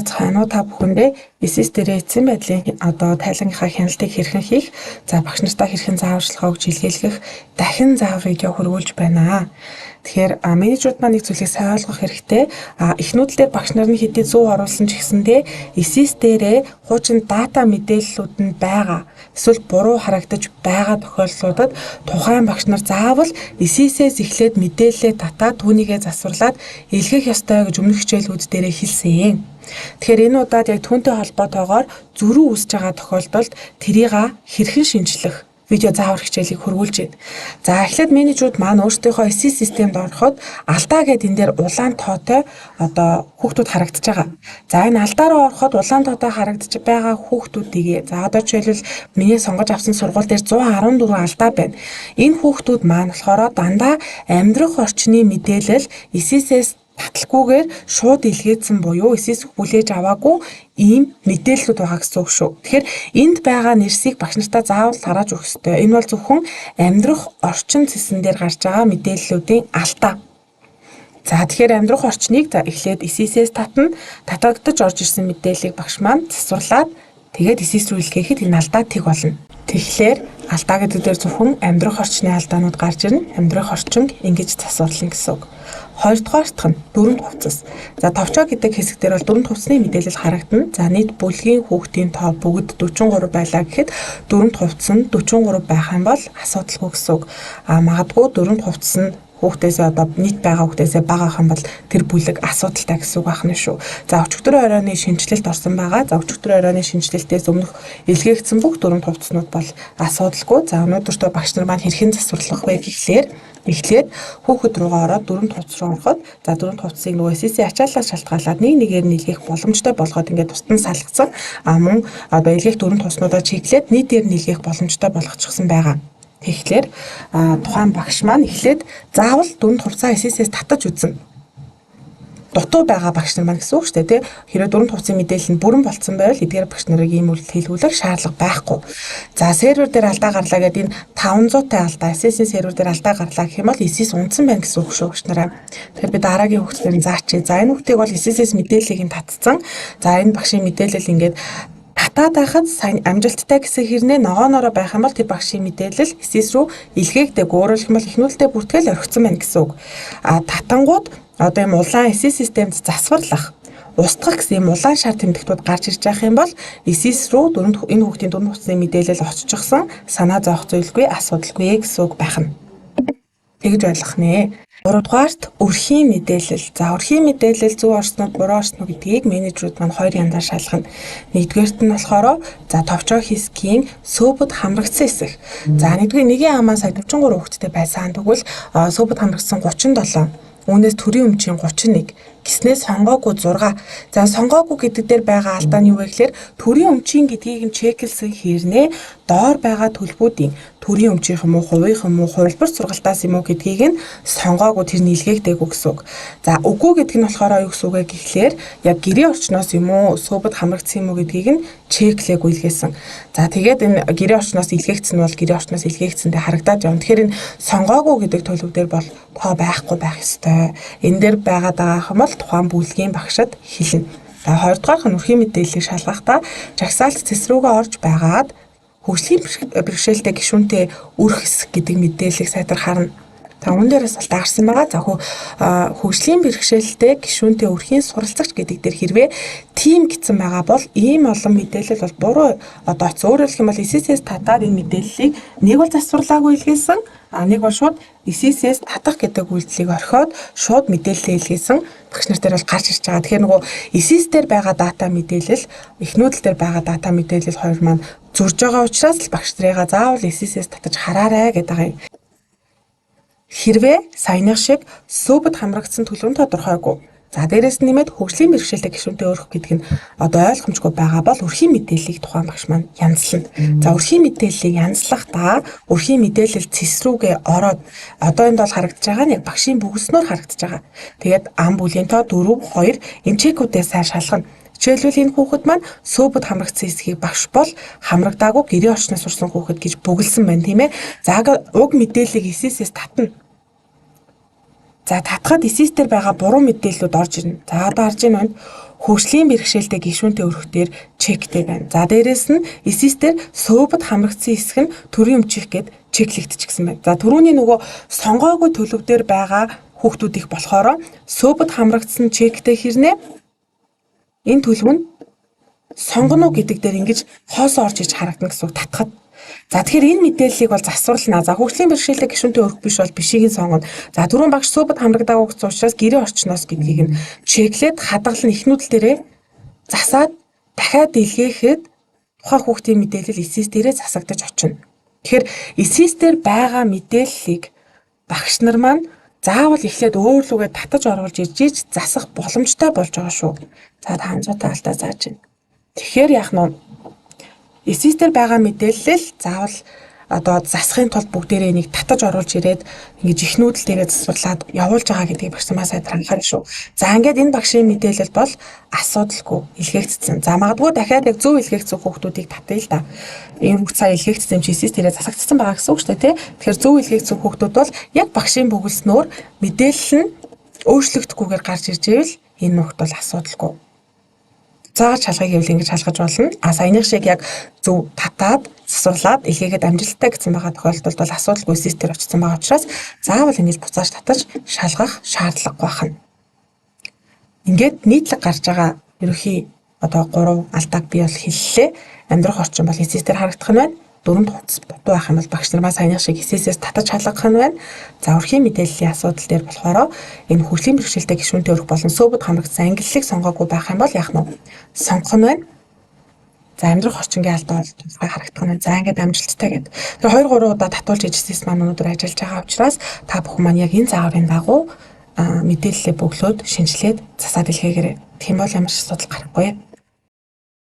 Сайн уу, та бүхэндээ SIS дээрээ эцсийн байдлын одоо тайлангийнхаа хяналтыг хэрхэн хийх, за багш нартаа хэрхэн зааварчилгаа өгч илгээлгэх дахин заавар видео хөргүүлж байна. Тэгэхээр менежерүүд маань нэг зүйлийг сайн ойлгох хэрэгтэй. Их нүүдэл дээр багш нар нь хэдий зөв оруулсан ч гэсэндээ SIS дээрээ хуучин дата мэдээллүүд нь байгаа. Эсвэл буруу харагдаж байгаа тохиолдлуудад тухайн багш нар заавал SIS-ээс эхлээд мэдээлэлээ татаад түүнийгээ засварлаад илгээх ёстой гэж өмнөх хичээлүүд дээрээ хэлсэн. Тэгэхээр энэ удаад яг түүнтэй холбоотойгоор зөрүү үүсэж байгаа тохиолдолд тэрийг хэрхэн шинчлэх видео заавар хичээлийг хөрвүүлж байна. За, эхлээд менежерүүд маань өөрсдийнхөө SIS системд ороход алдаа гэдэг энэ дээр улаан тоотой одоо хүүхдүүд харагдаж байгаа. За, энэ алдаа руу ороход улаан тоотой харагдаж байгаа хүүхдүүдийг, за, одоо жишээлбэл миний сонгож авсан сургууль дээр 114 алдаа байна. Энэ хүүхдүүд маань болохоор дандаа амьдрах орчны мэдээлэл SIS-ээс таталгүйгээр шууд илгээсэн буюу SIS хүлээж аваагүй ийм мэдээллүүд байгаа гэсэн үг шүү. Тэгэхээр энд байгаа нэрсийг багш нартаа заавал тарааж өгөх ёстой. Энэ бол зөвхөн амьдрах орчин цэсэн дээр гарч байгаа мэдээллүүдийн алдаа. За, тэгэхээр амьдрах орчныг за эхлээд SIS-ээс татна. Татагдаж орж ирсэн мэдээллийг багш маань засварлаад, тэгээд SIS рүү илгээхэд энэ алдаа тэг болно. Тэгэхээр алдаа гэдэг дээр зөвхөн амьдрах орчны алдаанууд гарч ирнэ. Амьдрах орчин ингэж засварлана гэсэн үг. Хоёрдугаарт нь дөрөнд хувцас. За, товчоо гэдэг хэсэг дээр бол дөрөнд хувцсны мэдээлэл харагдана. За, нийт бүлгийн хүүхдийн тоо бүгд 43 байлаа гэхэд дөрөнд хувцас нь 43 байх юм бол асуудалгүй гэсэн үг. А магадгүй дөрөнд хувцас нь хүүхдээсээ, одоо нийт байгаа хүүхдээсээ бага ах юм бол тэр бүлэг асуудалтай гэсэн үг байна шүү. За, өчигдөр оройны шинэчлэлт орсон байгаа. За, өчигдөр оройны шинэчлэлтээс өмнөх илгээгдсэн бүх дөрөнд хувцаснууд бол асуудалгүй. За, өнөөдөртөө багш нар маань хэрхэн засварлах вэ гэхлээр эхлээд хүүхэд руугаа ороод дөрөнд хувцас руу ороход, за, дөрөнд хувцсыг нөгөө SIS ачааллаас шалтгаалаад нэг нэгээр нийлгэх боломжтой болгоод ингээд тусдан салгацсан. А мөн одоо илгээх дөрөнд хувцснуудаа чиглээд нийтээр нийлгэх боломжтой болгочихсон байгаа. Тэгэхээр тухайн багш маань эхлээд заавал дөрөнд хувцаа SIS-ээс татаж үзнэ, дутуу байгаа багш нар маань гэсэн үг шүү дээ, тий. Хэрвээ дөрөнд хувцсын мэдээлэл нь бүрэн болцсон байвал эдгээр багш нарыг ийм үйлдэл хийлгүүлэх шаардлага байхгүй. За, сервер дээр алдаа гарлаа гэдэг энэ 500 тай алдаа, SIS-ийн сервер дээр алдаа гарлаа гэх юм бол SIS унтсан байна гэсэн үг шүү, багш нараа. Тэгэхээр би дараагийн хүүхдээр нь заачээ. За, энэ хүүхдийг бол SIS-ээс мэдээллийг нь татцсан. За, энэ багшийн мэдээлэл ингээд татаад байхад сайн амжилттай гэсэн хэрнээ ногооноороо байх юм бол тэр багшийн мэдээлэл SIS рүү илгээгдэг. Өөрөөр хэлэх юм бол эхнүүлдэ бүртгэл орхицсан байна гэсэн үг. А татангууд одоо юм улаан SIS системд засварлах, устгах гэсэн юм улаан шар тэмдэгтүүд гарч ирж байгаа юм бол SIS рүү дөрөнд энэ хүүхдийн дөрөнд хувцсны мэдээлэл оччихсон, санаа зовох зүйлгүй, асуудалгүй гэсэн үг байх нь. Тэгж ойлгох нэ. Гуравдугаарт өрхийн мэдээлэл. За, өрхийн мэдээлэл зөв орсон уу, буруу орсон уу гэдгийг менежерүүд маань хоёр янзаар шалгана. Нэгдүгээрт нь болохоор, за, товчоо хэсгийн сөөбөд хамрагдсан хэсэг. За, нэгдүгээр нэгэн амаа сая 43 хүүхэдтэй байсан. Тэгвэл сөөбөд хамрагдсан 37. Үүнээс төрийн өмчийн 31 гиснээ сонгоогүй 6. За, сонгоогүй гэдэг дээр байгаа алдаа нь юу вэ гэхээр төрийн өмчийн гэдгийг нь чеклсэн хэрнээ доор байгаа төлбүүдийн төрийн өмчийнх юм уу, хувийнх юм уу, хувилбар сургалтаас юм уу гэдгийг нь сонгоогүй, тэр нийлгээгдээгүй гэсэн үг. За, үгүй гэдэг нь болохоор юу гэсэн үг вэ гэхлээр яг гэрээ орчноос юм уу, сөөбөд хамрагдсан юм уу гэдгийг нь чеклээгүй илгээсэн. За, тэгээд энэ гэрээ орчноос илгээгдсэн бол гэрээ орчноос илгээгдсэндээ харагдаад явна. Тэгэхээр энэ сонгоогүй гэдэг төлөв дээр бол тоо байхгүй байх ёстой. Энэ дээр байгаад байгаа юм бол тухайн бүлгийн багшид хэлнэ. За, хоёрдугаарх нь өрхийн мэдээллийг шалгахдаа жагсаалт цэс рүүгээ орж байгаад хөгжлийн бэрхшээлтэй гишүүнтэй өрх хэсэг гэдэг мэдээллийг сайтар харна. За, үүн дээрээс алдаа гарсан байгаа. За, хөгжлийн бэрхшээлтэй гишүүнтэй өрхийн суралцагч гэдэг дээр хэрвээ тим гэсэн байгаа бол ийм олон мэдээлэл бол буруу одоо очсон. Өөрөөр хэлэх юм бол SIS-ээс татаад энэ мэдээллийг нэг бол засварлаагүй илгээсэн, а нэг бол шууд SIS-ээс татах гэдэг үйлдэлийг орхиод шууд мэдээлэлээ илгээсэн багш нар дээр бол гарч ирж байгаа. Тэгэхээр нөгөө SIS дээр байгаа дата мэдээлэл, их нүүдэл дээр байгаа дата мэдээлэл хоёр маань зөрж байгаа учраас л багш нарыгаа заавал SIS-ээс татаж хараарай гэдэг байгаа юм. Хэрвээ саяных шиг сөөбөд хамрагдсан төлөв нь тодорхойгүй. За, дээрэс нь нэмээд хөгжлийн бэрхшээлтэй гишүүнтэй өрөх гэдэг нь одоо ойлгомжгүй байгаа бол өрхийн мэдээллийг тухайн багш маань янзлана. За, өрхийн мэдээллийг янзлахдаа өрхийн мэдээлэл цэс рүүгээ ороод одоо энд бол харагдаж байгаа нь яг багшийн бүгэлснөөр харагдаж байгаа. Тэгээд ам бүлийн тоо 4 2 энэ чекүүдээ сайн шалгана. Жишээлбэл, энэ хүүхэд маань сөөбөд хамрагдсан хэсгийг багш бол хамрагдаагүй, гэрээ орчноос сурсан хүүхэд гэж бүгэлсэн байна, тийм ээ. За, уг мэдээллийг SIS-ээс татна. За, татхад SIS дээр байгаа буруу мэдээллүүд орж ирнэ. За, одоо харж байна. хөгжлийн бэрхшээлтэй гишүүнтэй өрх дээр check тэй байна. За, дээрэс нь ЭСИС дээр СӨБД хамрагдсан хэсэг нь төрийн өмчийнх гээд check лэгдчихсэн байна. За, түрүүний нөгөө сонгоогүй төлөв дээр байгаа хүүхдүүд их болохоор СӨБД хамрагдсан check тэй хэрнээ энэ төлөв нь сонгоно гэдэг дээр ингэж хоосон орж иж харагдана гэсэн үг татхад. За, тэгэхээр энэ мэдээллийг бол засварлана. За, хөгжлийн бэрхшээлтэй гишүүнтэй өрх биш бол бишийг нь сонгоно. За, түрүүн багш СӨБД хамрагдаагүй гэсэн учраас гэрээ орчноос гэдгийг нь check лээд хадгална, их нүүдэл дээрээ засаад дахиад илгээхэд тухайн хүүхдийн мэдээлэл ЭСИС дээрээ засагдаж очино. Тэгэхээр ЭСИС дээр байгаа мэдээллийг багш нар маань заавал эхлээд өөр лүүгээ татаж оруулж ирж иж засах боломжтой болж байгаа шүү. За, та анзуутай алдаа зааж байна. Тэгэхээр яах нь, ЭСИС дээр байгаа мэдээлэл заавал одоо засахын тулд бүгдээрээ энийг татаж оруулж ирээд ингэж их нүүдэл дээрээ засварлаад явуулж байгаа гэдгийг багш нар сайн анхаарна шүү. За, ингээд энэ багшийн мэдээлэл бол асуудалгүй илгээгдсэн. За, магадгүй дахиад яг зөв илгээгдсэн хүүхдүүдийг татъя л да. Энэ хүүхд сая илгээгдсэн юм чи ЭСИС дээрээ засагдсан байгаа гэсэн үг шүү дээ, тий. Тэгэхээр зөв илгээгдсэн хүүхдүүд бол яг багшийн бөглөснөөр мэдээлэл нь өөрчлөгдөхгүйгээр гарч ирж ивэл энэ хүүхд бол асуудалгүй. Зааж шалгая гэвэл ингэж шалгаж болно. А саяных шиг яг зөв татаад засварлаад илгээгээд амжилттай гэсэн байгаа тохиолдолд бол асуудалгүй ЭСИС дээр очсон байгаа учраас заавал ингэж буцааж татаж шалгах шаардлагагүй байна. Ингээд нийтлэг гарч байгаа ерөнхий одоо гурван алдааг би бол хэллээ. Амьдрах орчин бол ЭСИС дээр харагдах нь байна. Дүрэмт хувцас дутуу байх юм бол багш нар маа саяных шиг ЭСИС-ээс татаж шалгах нь байна. За, өрхийн мэдээллийн асуудал дээр болохоор энэ хөгжлийн бэрхшээлтэй гишүүнтэй өрх болон СӨБД хамрагдсан ангиллыг сонгоогүй байх юм бол яах нь, сонгох нь байна. За, амьдрах орчингийн алдаа бол тусгай харагдах нь. За, ингээд амжилттай гэдэг. Тэгэхээр 2 3 удаа татуулж ижсээс маань өнөөдөр ажиллаж байгаа учраас та бүхэн маань яг энэ зааврын дагуу мэдээллээ бөглөөд, шинжилээд засаад илгээгээрэй. Тийм бол ямар ч асуудал гарахгүй.